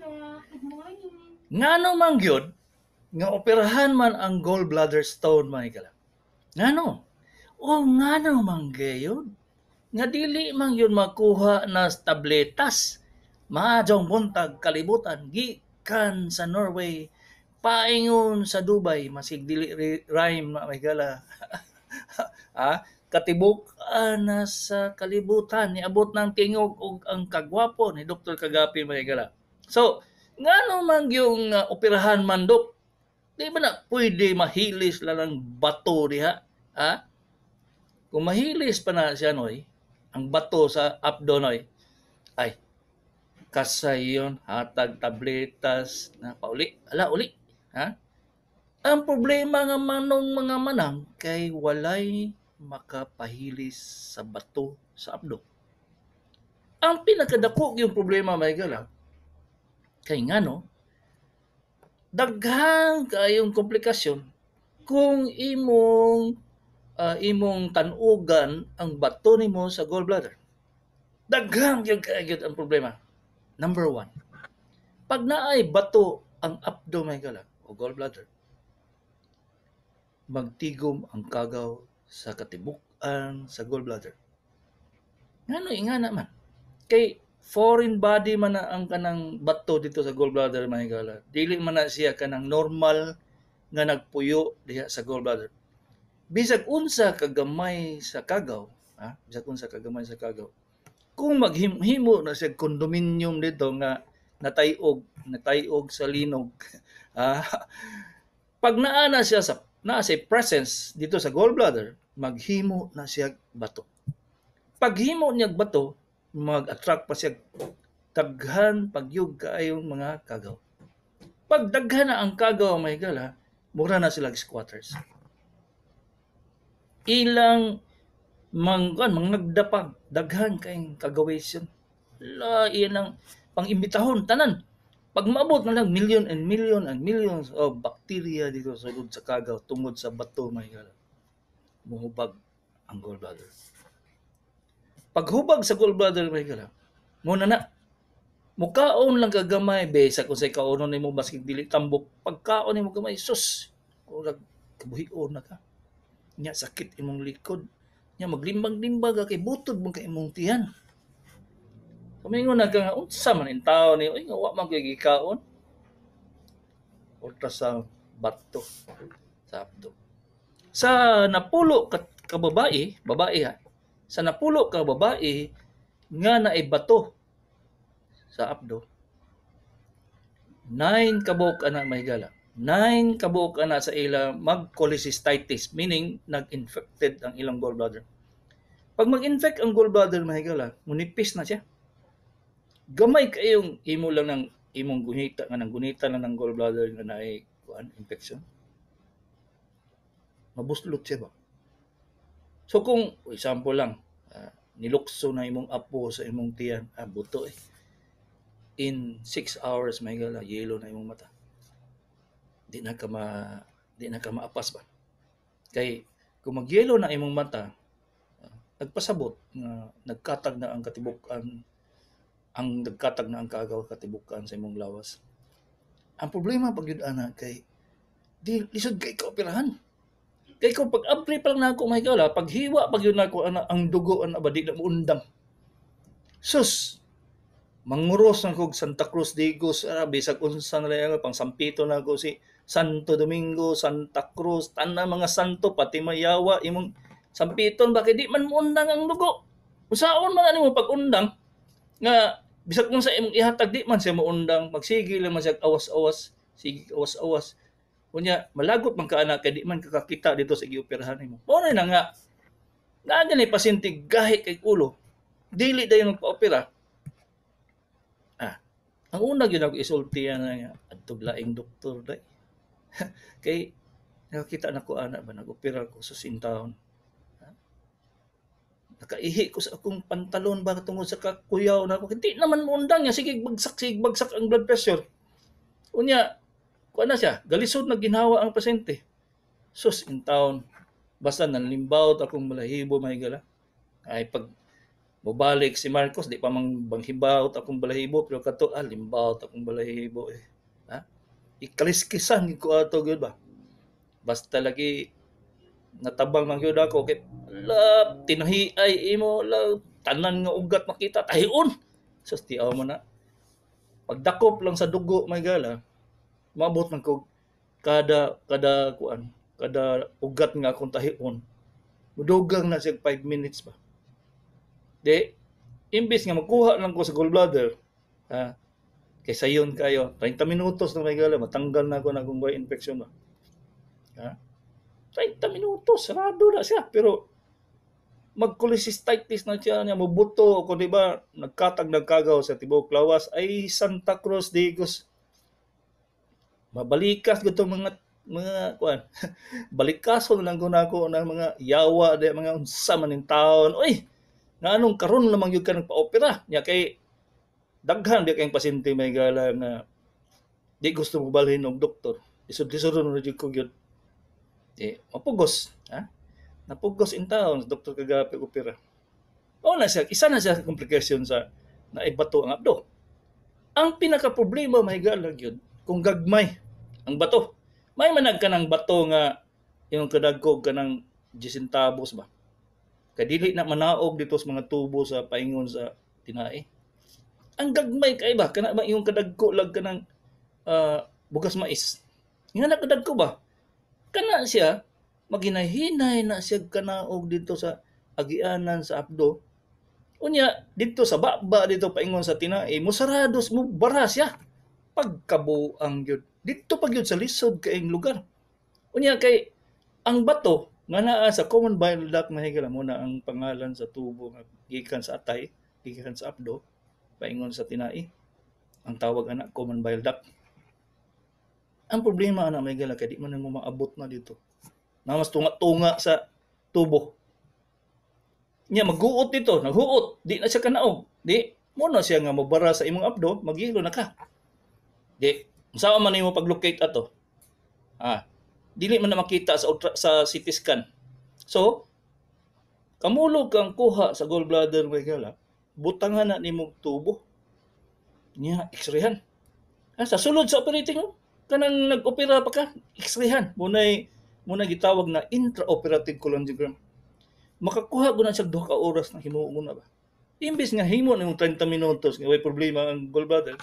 Doc. Good morning. Ngano man gyud nga operahan man ang gallbladder stone, mga higala? Ngano? O ngano man gyud nga dili man gyud makuha na tabletas? Maayong buntag, kalibutan, gikan sa Norway paingon sa Dubai, masig dili rhyme na, mga higala. Ah, katibuk-an na sa kalibutan niabot ng tingog og ang kagwapo ni Dr. Kagapi, mga higala. So, ngano man yung operahan man, Dok? Di ba na pwede mahilis lang ang bato diha? Ha? Kung mahilis pa na siya, noy, ang bato sa apdo, noy, ay, kasayon, hatag tabletas, na pauli, ala, uli. Ha? Ang problema nga manong mga manang kay walay makapahilis sa bato sa apdo. Ang pinakadako yung problema, may gala, kay ngano, daghang kayong komplikasyon kung imong tanugan ang bato nimo sa gallbladder. Daghang gyud kaayo ang problema. Number one, pag naay bato ang apdo, may gala, o gallbladder, magtigom ang kagaw sa katibuk-an sa gallbladder. Ngano ingana man? Kay foreign body man na ang kanang bato dito sa gallbladder, mga higala. Dili man na siya kanang normal nga nagpuyo diha sa gallbladder. Bisag unsa kagamay sa kagaw, ha? Bisag unsa kagamay sa kagaw, kung maghimo na siya condominium dito nga natayog sa linog, ha? Pag naa na siya sa naa siya presence dito sa gallbladder, maghimo na siya bato. Paghimo niya bato, mag-attract pa siya daghan pagyug kaayong mga kagaw. Pag daghan na ang kagaw, may gala, mura na sila squatters. Ilang manggan mangnagdapag daghan kayong kagawation. La ilang pangimbitahon tanan. Pag maabot na lang million and million and millions of bacteria dito sa sulod sa kagaw tungod sa bato, may gala, muhubag ang gallbladder. Paghubag sa gallbladder, may gala, muna na mukaon lang kagamay besa kung say kaonon nimo baski dili tambok, pagkaon nimo gamay, sus, murag kabuhion na ka nya, sakit imong likod nya, maglimbag-limbag ka kay butod man kay imong tiyan. Kumingon na ka nga unsa man in tawo ni, uy, nga wa man koy gikaon. Ultrasound, bato sa apdo. Sa napulo ka babae, babae ha, sa napulo ka babae nga naibato sa apdo, 9 kabuok ana, mahigala. 9 kabuok ana sa ila mag-cholecystitis, meaning nag-infected ang ilang gallbladder. Pag mag-infect ang gallbladder, mahigala, munipis na siya. Gamay kayong imo lang ng imong gunita nga nang gunita lang ng gallbladder nga naay kuan infection. Mabuslot siya ba? So kung example lang, nilukso na imong apo sa imong tiyan, buto eh. In 6 hours, may gala, yelo na imong mata. Di na ka maapas ba? Kay kung magyelo na imong mata, nagpasabot nga nagkatag na ang katibuk-an, ang nagkatag na ang kagaw katibukan sa imong lawas. Ang problema pag yun ana kay di lisod kay kaoperahan. Kay kung pag-abri pa lang nako, may gala, paghiwa pag yun nako ana ang dugo ana ba di na muundang. Sus, manguros na kog Santa Cruz Digos, bisag unsa na lang pang sampito na ko si Santo Domingo, Santa Cruz, tanan mga santo pati mayawa imong sampiton ba kay di man muundang ang dugo. Usaon man ani mo pag-undang nga bisag unsa imong ihatag di man siya muundang, magsige lang man siya awas-awas, sige awas-awas. Unya malagot man ka ana kay di man kakakita dito sa gioperahan nimo. Mao na nga naa gani pasyente gahi kay ulo. Dili dayon magpa-opera. Ang una gyud ako isulti ana nga adtog laing doktor day. Kay nakakita na ko ana ba nag-opera ko sa intawon. Nakaihi ko sa akong pantalon ba tungod sa kakuyaw na ako. Hindi naman muundang niya. Sige bagsak ang blood pressure. Unya, kuha na siya. Galisod na ginhawa ang pasyente. Sus, in town. Basta nanlimbaw akong balahibo, may gala. Ay, pag Mobalik si Marcos, di pa mang banghibaot akong balahibo, pero kato limbaot akong balahibo eh. Ha? Ikaliskisan gid ko ato gyud ba. Basta lagi natabang man gyud ako kay la tinahi ay imo la tanan nga ugat makita tahion. Sus, tiaw mo na. Pagdakop lang sa dugo may gala, maabot man ko kada kada kuan, kada ugat nga akong tahion. Mudugang na siya 5 minutes ba. Di, imbis nga magkuha lang ko sa gallbladder, ha, kay sayon kayo, 30 minutos na may gala, matanggal na ako na akong way infection ba. Ha? 30 minutos, sarado na siya. Pero mag-cholecystitis na siya niya, mubuto, kung di ba, nagkatag nagkagaw sa tibuok lawas, ay Santa Cruz Digos. Mabalikas gito mga kuan. Balikason lang ko na ako ng mga yawa, di, mga unsa man ning taon. Uy, nga anong karon lamang gyud ka nagpa-opera nya kay daghan di kayong pasyente may gala nga di gusto mo balhin og doktor. Isod-isod na jud ko gyud. Di mapugos, ha? Napugos in town doktor kagapi opera. O na siya, isa na siya complication sa naibato ang abdo. Ang pinaka problema may gala gyud kung gagmay ang bato. May manag ka ng bato nga yung kadagko ka ng 10 centavos ba. Kay dili na manaog dito sa mga tubo sa paingon sa tinai. Ang gagmay kay ba kana ba yung kadagko lag kanang bugas mais. Nga na kadagko ba? Kana siya maghinay-hinay na siya kanaog dito sa agianan sa abdo. Unya dito sa baba dito paingon sa tinai mosarados mo bara siya. Pagkabuang gyud dito pa gyud sa lisod kaayong lugar. Unya kay ang bato nga naa sa common bile duct mahigala mo na ang pangalan sa tubo nga gikan sa atay, gikan sa abdo, paingon sa tinai. Ang tawag ana common bile duct. Ang problema ana mahigala kay di man mo maabot na dito. Na mas tunga-tunga sa tubo. Nya maghuot dito, naghuot, di na siya kanaog. Di mo na siya nga mobara sa imong abdo, maghilo na ka. Di unsa man nimo pag-locate ato? Ah, dili man na makita sa ultra, sa CT scan. So, kamulog kang kuha sa gallbladder may gala, butangan na nimong tubo. Nya x-rayhan. Ah, sa sulod sa operating room, kanang nag-opera pa ka, x-rayhan. Munay gitawag na intraoperative cholangiogram. Makakuha ko na siya 2 ka oras na himuon na ba. Imbis nga himo nimong 30 minutos nga way problema ang gallbladder,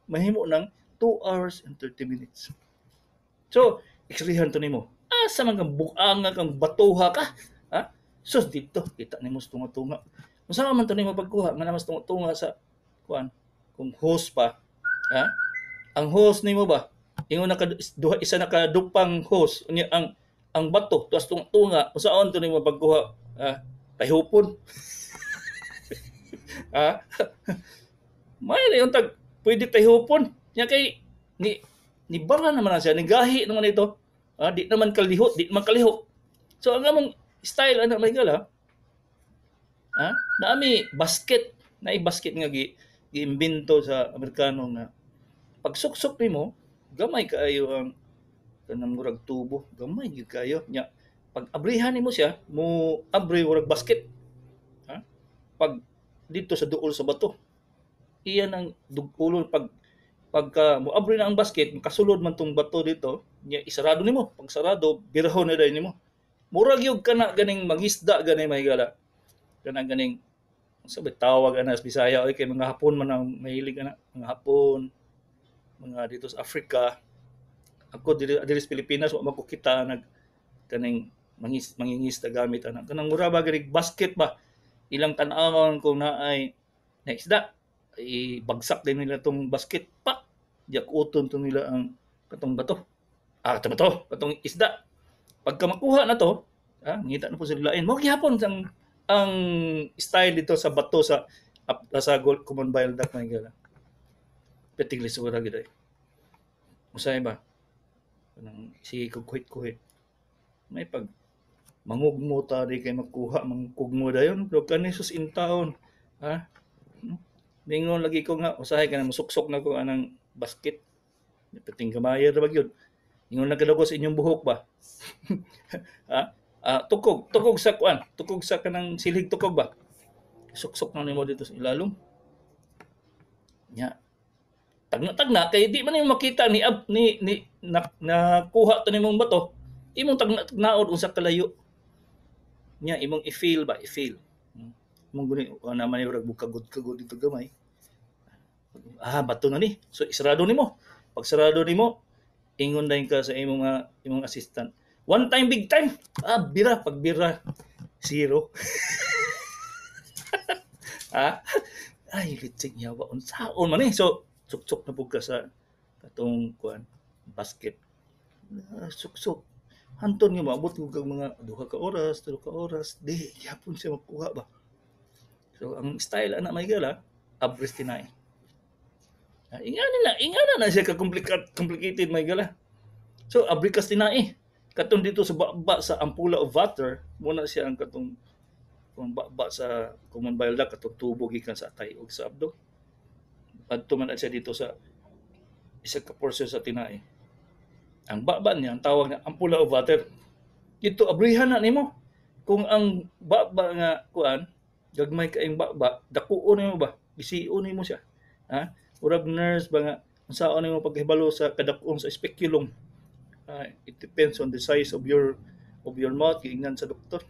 mahimo ng 2 hours and 30 minutes. So, x-rayhan to nimo. Asa man kang buanga kang batuha ka? Ha? Sus dito kita nimo sa tunga-tunga. Unsa man to nimo pagkuha nga namas tunga-tunga sa kuan kung hose pa, ha? Ang hose nimo ba? Ingon na ka duha isa na ka dupang hose unya ang bato tuas tunga-tunga unsaon to nimo pagkuha? Ha? Pahupon. Ha? May yung tag pwede tayhupon. Nya kay ni bara naman na siya, ni gahi naman ito. Ah, di naman kalihot, di naman kalihok. So ang among style ana may gala, ha? Naami basket, naay basket nga giimbento sa Amerikano nga pagsuksok nimo, gamay kaayo ang kanang murag tubo, gamay gyud kaayo. Nya pag abrihan nimo siya, mo abri murag basket. Ha? Pag dito sa duol sa bato, iyan ang dugulo pagka mo abri na ang basket, makasulod man tong bato dito, nya isarado nimo. Pag sarado, birahon na dayon nimo. Murag gyud kana ganing mangisda gani mahigala. Kana ganing unsa ba tawag ana sa Bisaya oy kay mga Hapon man ang mahilig ana, mga Hapon, mga dito sa Africa. Ako diri sa Pilipinas wa man ko kita nag kaning mangingisda gamit ana. Kanang mura ba ganing basket ba? Ilang tan-awon kung naay na isda, ibagsak din nila tong basket pa. Diyakuton to nila ang katong bato. Ah, katong bato, katong isda. Pagka makuha na to, ngita na po sila lain. Mo gihapon ang style dito sa bato sa sa gold common bile duct may gala. Peting lisura gid ay. Usay ba? Kanang sige kog kuhit-kuhit. May pag mangugmo ta di kay makuha mangkugmo dayon pero kani sus in taon, ha? Ningon lagi ko nga usahay kanang musuksok na ko anang basket. Peting gamay ra ba gyud. Ingon lang kadako sa inyong buhok ba? Ha? Tukog sa kuan, tukog sa kanang silhig tukog ba? Suksok na nimo dito sa ilalom. Nya. Tagna-tagna kay di man nimo makita ni ab, ni, ni na, nakuha to nimong bato. Imong tagna-tagnaod unsa kalayo. Nya imong i-feel ba, i-feel. Imong guni na man murag bukagod-kagod dito gamay. Ah, bato na ni. So isarado nimo. Pag sarado nimo, ingon dayon ka sa imong imong assistant. One time, big time. Ah, bira pag bira zero. Ah, ay litsing yawa unsaon man ni. So suksok na pud ka sa katong kuan basket. Ah, suksok. Hanton nga maabot ko kag mga 2 ka oras, 3 ka oras, di gyapon siya makuha ba. So ang style ana may gala, abris tinai. Ah, ingana na siya ka complicated may gala. So abrikas tinai. Katong dito sa baba sa ampulla of Vater, muna siya ang katong kung baba sa common bile duct, katong tubo gikan sa atay ug sa abdo. Adto man siya dito sa isa ka portion sa tinai. Ang baba niya, ang tawag nga ampulla of Vater. Dito abrihan na nimo. Kung ang baba nga kuan, gagmay kaayong baba, dakuon nimo ba? Gision nimo siya. Ha? Urag nurse ba nga unsaon nimo paghibalo sa kadakuon sa speculum? It depends on the size of your mouth, giingnan sa doktor.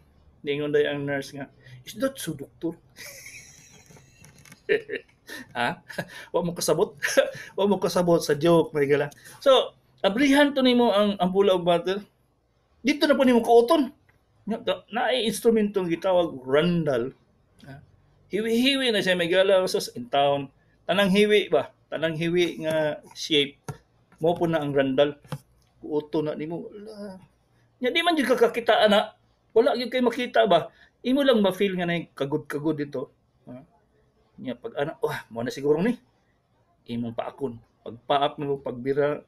Niingon day ang nurse nga, "Is that so, doktor?" Ha? Wa mo kasabot? Wa mo kasabot sa joke, may gala. So, abrihan to nimo ang ampulla of Vater. Dito na po nimo kuoton. Naay instrumentong gitawag Randall. Hiwi-hiwi na siya may gala sa in town. Tanang hiwi ba? Tanang hiwi nga shape. Mo po na ang Randall. Kuoto na nimo. Ala. Nya di man jud ka kakita ana. Wala gyud kay makita ba. Imo lang ma-feel nga nay kagod-kagod dito. Ha? Nya pag ana, wah, mo na siguro ni. Imong paakon. Pagpaak nimo pagbira,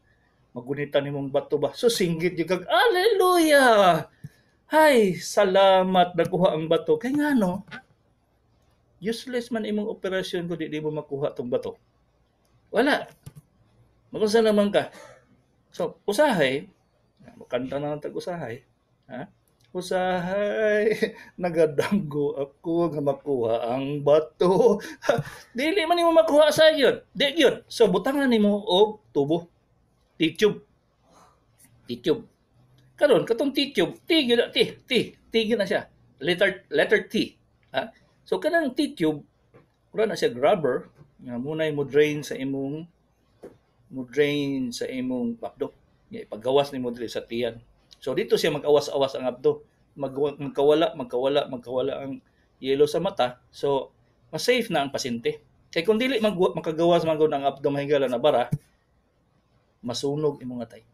magunitan nimong bato ba. So singgit jud kag hallelujah. Hay, salamat nakuha ang bato. Kay ngano? Useless man imong operasyon kung di mo makuha tong bato. Wala. Magunsa naman ka. So, usahay, kanta na lang tag usahay. Ha? Usahay, nagadanggo ako nga makuha ang bato. Dili man nimo makuha sa yun. Di yun. So, butangan nimo og tubo. T-tube. T-tube. Karon katong T-tube, T gyud T, T, T gyud na siya. Letter T. Ha? So kanang T-tube, wala na siya grabber nga munay mo drain sa imong abdo. Nga ipagawas nimo diri sa tiyan. So dito siya mag-awas-awas ang abdo. Magkawala, magkawala, magkawala ang yelo sa mata. So mas safe na ang pasyente. Kay kung dili makagawas man gud ang abdo mahigala na bara, masunog imong atay.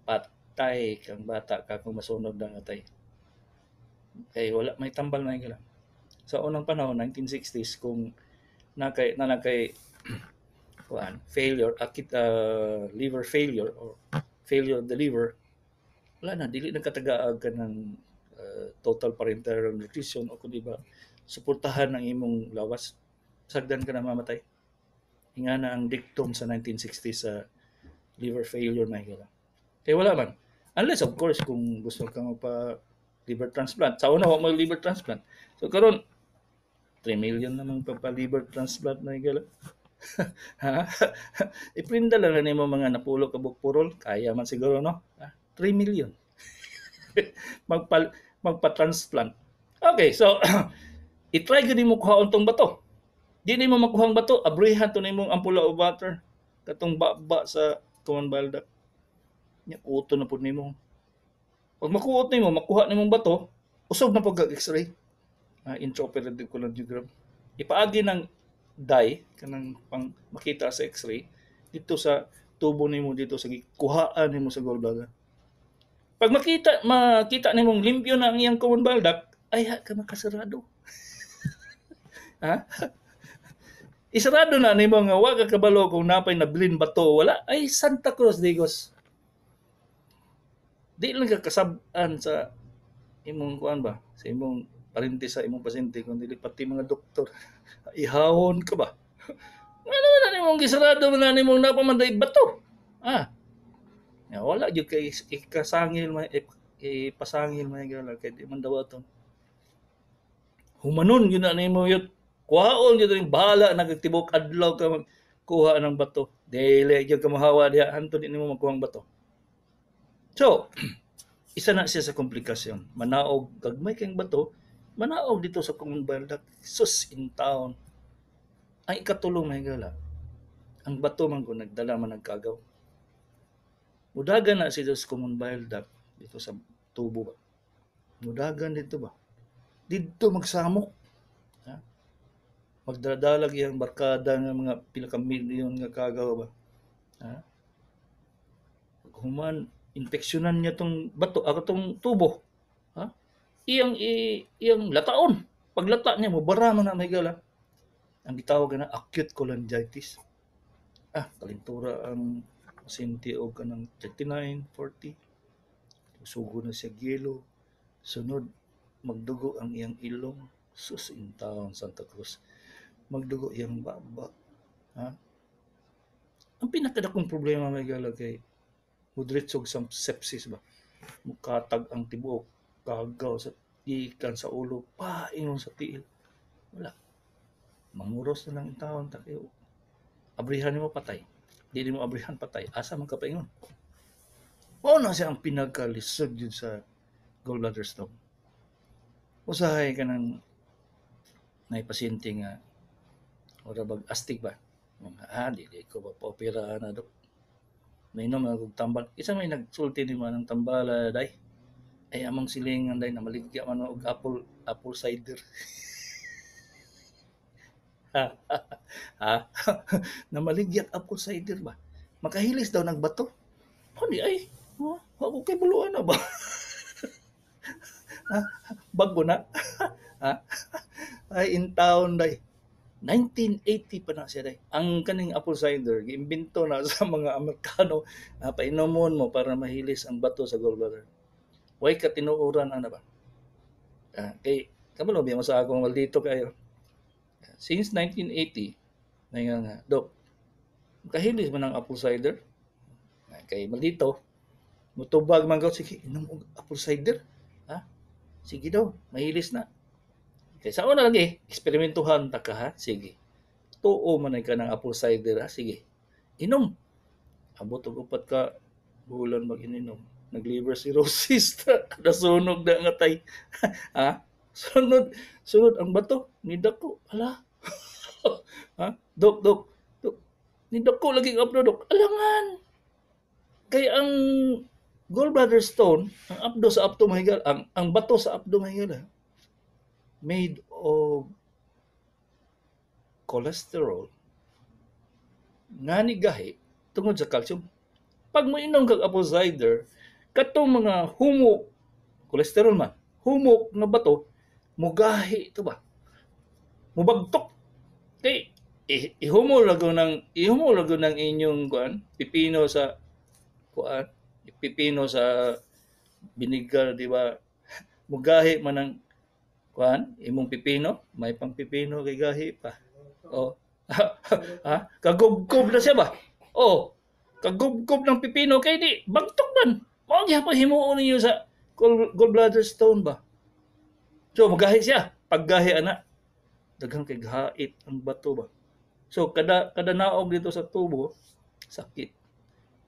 Patay kang bata ka kung masunog ang atay. Kay wala may tambal mahigala. Sa unang panahon, 1960s, kung nakay kuan failure, acute liver failure or failure of the liver, wala na, dili na katagaag ka ng total parenteral nutrition o kung di ba suportahan ang imong lawas, sagdan ka na mamatay. Inga na ang dictum sa 1960s sa liver failure na higala. Kaya wala man. Unless of course kung gusto ka magpa liver transplant. Sa una wa mo liver transplant. So karon 3 million namang pagpa liver transplant na higala. Ha? Iprinda lang na nimo mga napulo ka purol, kaya man siguro no. 3 million. Magpa-transplant. Okay, so i-try gyud nimo kuhaon tong bato. Di nimo makuha ang bato, abrihan to nimong ampulla of Vater katong baba sa common bile duct. Nya kuto na pud nimo. Pag makuot nimo, makuha nimong bato, usog na pud kag x-ray. Intraoperative cholangiogram. Ipaagi ng dye kanang pang makita sa x-ray dito sa tubo nimo dito sa gikuhaan nimo sa gallbladder. Pag makita makita nimong limpyo na ang iyang common bile duct, ay ha ka makasarado. Ha? Isarado na nimo nga wa ka kabalo kung napay nabilin bato o wala. Ay Santa Cruz Digos. Di lang ka kasab-an sa imong kuan ba, sa imong parinti sa imong pasyente kung dili pati mga doktor. Ihawon ka ba? Ano na nimong gisarado man na nimong napamanday bato. Ah. Ya, wala gyud kay ikasangil may ipasangil may gala kay di man dawaton. Humanon yun na nimo yun. Kuhaon yun ning bahala nagtibok adlaw ka magkuha ng bato. Dili gyud ka mahawa diha hantod nimo makuha ang bato. So, isa na siya sa komplikasyon. Manaog gagmay kang bato, manaog dito sa common bile duct. Sus in town. Ang ikatulong, mga higala, ang bato man kung nagdala man nagkagaw. Mudagan na siya sa common bile duct dito sa tubo ba. Mudagan dito ba? Dito magsamok. Ha? Magdadalag iyang barkada nga mga pila ka milyon nga kagaw ba. Ha? Human infeksyonan niya tong bato, ako tong tubo. Ha? Iyang lataon. Paglata niya mo bara man na, may gala. Ang gitawag na acute cholangitis. Ah, kalintura ang pasyente og kanang 39, 40. Sugo na siya gelo. Sunod, magdugo ang iyang ilong. Sus in town, Santa Cruz. Magdugo iyang baba. Ha? Ang pinakadakong problema, may gala, kay mudritsog sa sepsis ba. Mukatag ang tibuok, kagaw sa gikan sa ulo, paingon sa tiil. Wala. Manguros na lang ang taon, takiyo. Abrihan nimo, patay. Di nimo abrihan, patay. Asa man ka paingon? Mao na siya ang pinagkalisod yun sa gallbladder stone. Usahay ka ng may pasyente nga ora bag astig ba? Mga, ah, di ko ba pa-opera na, dok. Mainom na kog tambal. Isa may nagsulti ni man ng tambala day. Ay among silingan day na maligya man og apple cider. Ha? Namaligya apple cider ba? Makahilis daw nagbato. Ano ay? Ha? Ako kay buluan na ba? Ha? Bago na. Ha? Ay in town day. 1980 pa na siya day. Ang kaning apple cider giimbento na sa mga Amerikano, painomon mo para mahilis ang bato sa gallbladder. Way ka tinuoran ana ba? Ah, kay kabalo biya mo sa akong maldito kayo. Since 1980, na nga nga, "Dok, makahilis man ang apple cider?" Ah, kay maldito, mutubag man ko, "Sige, inom og apple cider." Ha? Sige daw, mahilis na. Kay sa una lagi, eksperimentuhan ta ka ha, sige. Tuo man ay ka ng apple cider ha, sige. Inom. Abot og 4 ka bulan mag ininom. Nag-liver cirrhosis ta, nasunog na nga tay. Ha? Sunod, sunod ang bato, nidako, ala. Ha? Dok, dok, dok. Nidako lagi ang abdo, dok. Alangan. Kay ang gallbladder stone, ang abdo sa abdo mahigal, ang bato sa abdo mahigal, made of cholesterol nga nigahi tungod sa calcium. Pag moinom kag apple cider, katong mga humok, cholesterol man, humok nga bato, mugahi ito ba? Mubagtok. Kay ihumo lago ng inyong kuan, pipino sa kuan, pipino sa binigar, di ba? Mugahi man ang kuan, imong pipino, may pang pipino kay gahi pa. Oh. Ha? Kagubkob na siya ba? Oh, kagubkob ng pipino kay di bagtok man. Mao gyapon himuon ninyo sa gallbladder stone ba? So magahi siya, paggahi ana. Daghang kay gahait ang bato ba. So kada naog dito sa tubo, sakit.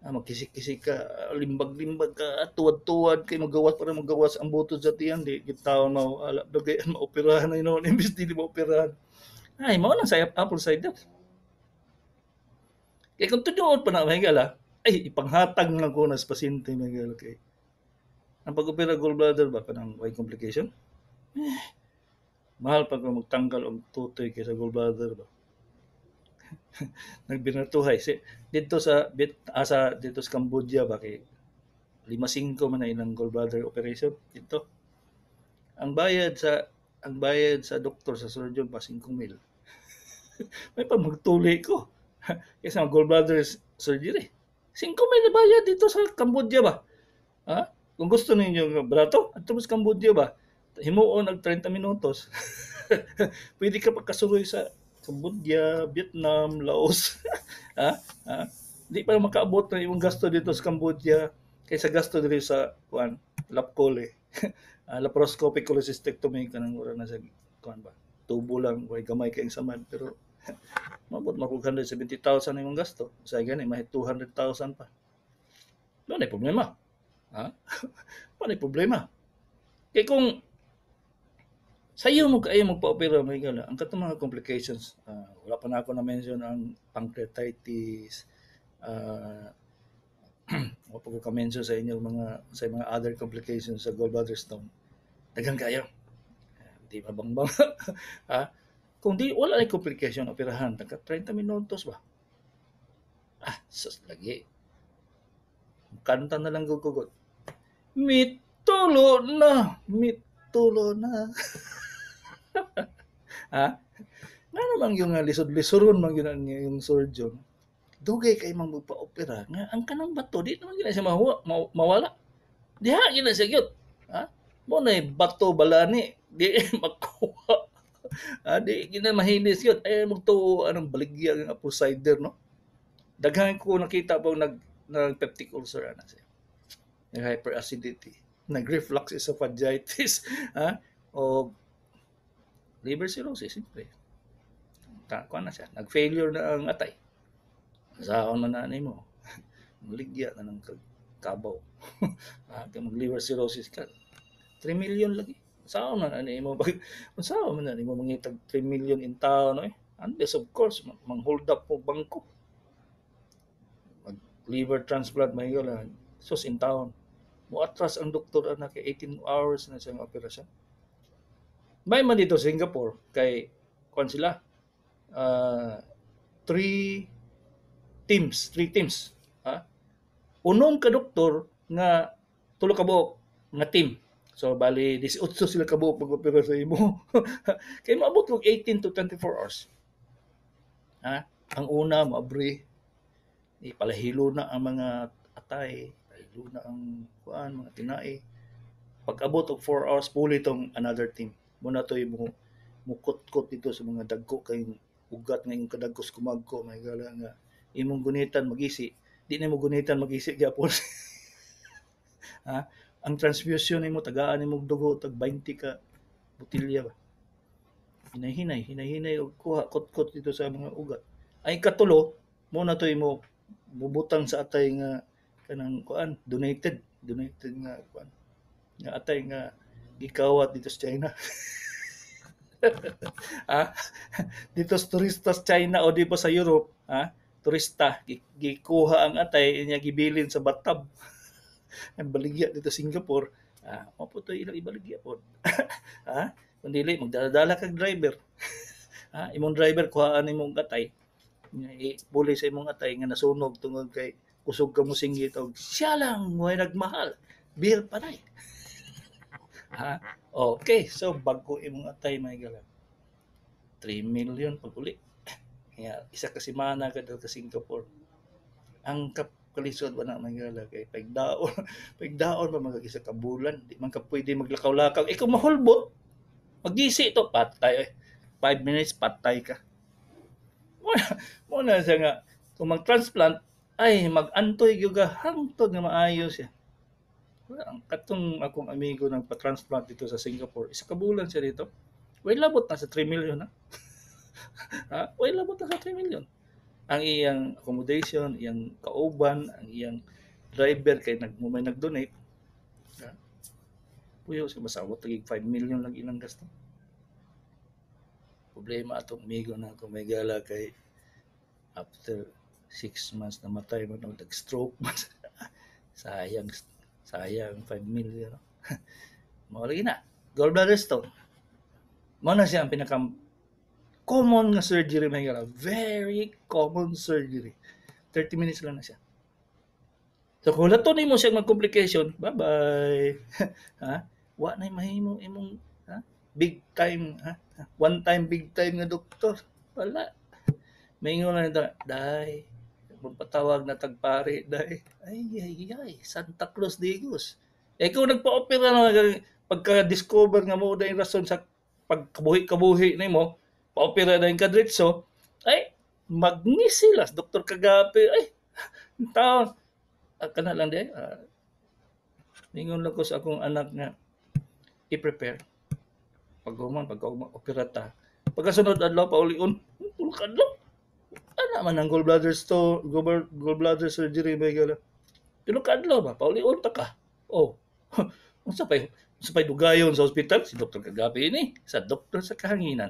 Ah, magkisik-kisik ka, limbag-limbag ka, tuwad-tuwad kay magawas para magawas ang butod sa tiyan, di gitawon mo ala dugay maoperahan na yun, imbis di maoperahan. Ay, mao lang sa apple cider. Kay kung tinuod pa na mahigala, ay ipanghatag lang ko na sa pasyente mahigala kay ang pag-opera gallbladder ba kanang way complication? Eh, mahal pa kung magtanggal og tutoy kaysa gallbladder ba. Nagbinatuhay si dito sa asa dito sa Cambodia ba kay 5-5 man na ilang gallbladder operation dito. Ang bayad sa doktor, sa surgeon pa 5,000. May pa magtuli ko. Kaysa gallbladder surgery. 5,000 na bayad dito sa Cambodia ba? Ha? Kung gusto ninyo barato, adto sa Cambodia ba? Himuon og 30 minutos. Pwede ka pagkasuroy sa Cambodia, Vietnam, Laos. Ha? Ha? Di pa makaabot na imong gasto dito sa Cambodia kaysa gasto diri sa kuan, lapcole. Laparoscopic cholecystectomy kanang ora na sa Kuan ba? Tubo lang, way gamay kayong samad, pero mabot mo kog 170,000 imong gasto. Sa gani may 200,000 pa. Wala na problema. Ha? Wala na problema. Kay kung sayo mo kaayo magpa-opera, may gala, ang katong mga complications, wala pa na ako na-mention ang pancreatitis, wala pa ko ka-mention sa inyong mga sa mga other complications sa gallbladder stone. Daghan kayo. Di mabangbang. Ha? Kung di wala ay complication, operahan taga 30 minutos ba? Ah, sus lagi. Kanta na lang gugugot. Mitulo na, mitulo na. Ha? Nga naman yung lisod-lisoron man yun ang yung surgeon. Dugay kay mang magpa-opera nga ang kanang bato di naman gyud na siya mawala. Diha gyud na siya gyud. Ha? Mo na bato balani di makuha. Ha, di gyud na mahilis gyud. Ay magtuo anong baligya nga apple cider, no? Daghan ko nakita po nag peptic ulcer ana siya. Nag hyperacidity, nag reflux esophagitis, ha? O liver cirrhosis, siyempre. Kuan na siya, nag-failure na ang atay. Saon man na nimo. Maligya na ng kabaw. Ha, kay mag liver cirrhosis ka. 3 million lagi. Saon man na nimo pag unsaon man na nimo mangitag 3 million in town, eh? Unless, of course, mang hold up mo bangko. Mag liver transplant may gala. Sus in town. Muatras ang doktor ana kay 18 hours na siyang operasyon. May man dito sa Singapore kay kuan sila, three teams, three teams. Ha? Unom ka doktor nga tulo ka buok nga team. So bali 18 sila ka buok pag-opera sa imo. Kay moabot og 18 to 24 hours. Ha? Ang una moabri, ipalahilo na ang mga atay, palahilo na ang kuan, mga tinai. Pag-abot og 4 hours, puli tong another team. Muna to mo mukot-kot dito sa mga dagko kay ugat nga imong kadagkos kumagko, may gala nga imong gunitan magisi, di na mo gunitan magisi gyapon. Ha? Ang transfusion nimo, tagaan nimo dugo tag 20 ka botelya ba. Hinay-hinay, hinay-hinay og kuha kot-kot dito sa mga ugat. Ay katulo, mo na to imo bubutang sa atay nga kanang kuan, donated, donated nga kuan nga atay nga gikawat dito sa China. Ha? Dito sa turista sa China o di pa sa Europe, ha? Turista gikuha ang atay inya, gibilin sa bathtub. Ang baligya dito sa Singapore, ah, mao po to ilang ibaligya pod. Ha? Kung dili magdala-dala kag driver. Ha? Imong driver kuhaan imong atay. Ipuli sa imong atay nga nasunog tungod kay kusog ka mo singgit og siya lang way nagmahal. Bill panay. Ha? Okay, so bago imong atay, may gala. 3 million pag uli. Kaya isa ka semana ka dito sa Singapore. Ang kalisod ba na, may gala, kay pagdaon, pagdaon pa mga isa ka bulan, di man ka pwede maglakaw-lakaw. Eh kung mahulbot, magisi to, patay. Eh. 5 minutes, patay ka. Mo na siya nga, kung mag-transplant, ay mag-antoy gyud ka hangtod nga maayo siya. Wala, ang katong akong amigo nang pa-transplant dito sa Singapore, isa ka bulan siya dito. Way labot na sa 3 million, ha. Ha? Way labot na sa 3 million. Ang iyang accommodation, iyang kauban, ang iyang driver kay nag may nag-donate. Ha? Puyo siya masawat tagig 5 million lang ilang gasto. Problema atong amigo na ako, may gala, kay after 6 months namatay man, nag-stroke man. Sayang, sayang 5 million. Mao lagi na. Gallbladder stone. Mao na siya ang pinaka common nga surgery, may gala. Very common surgery. 30 minutes lang na siya. So kung lato nimo siya mag-complication, bye-bye. Ha? Wa na mahimo imong, ha? Big time, ha? One time big time nga doktor. Wala. Maingon na nito, "Day, magpatawag na tagpari, day." Ay, ay, ay, Santa Claus Digos. Eh kung nagpa-opera na, pagka-discover nga mo na yung rason sa pagkabuhi-kabuhi nimo, pa-opera na yung kadritso, ay, magnisi las, Doktor Kagape, ay, taon, ah, kana lang di, ah, ningon lang ko sa akong anak nga, i-prepare. Paghuman, pagkaugma, opera ta. Pagkasunod adlaw, paulion, tulo ka adlaw. Ana man ang gallbladder stone, gallbladder surgery, mga higala. Tulo ka adlaw ba, paulion ta ka. Oh. Unsa pay dugayon sa ospital si Dr. Kagabi ini sa Doktor sa Kahanginan.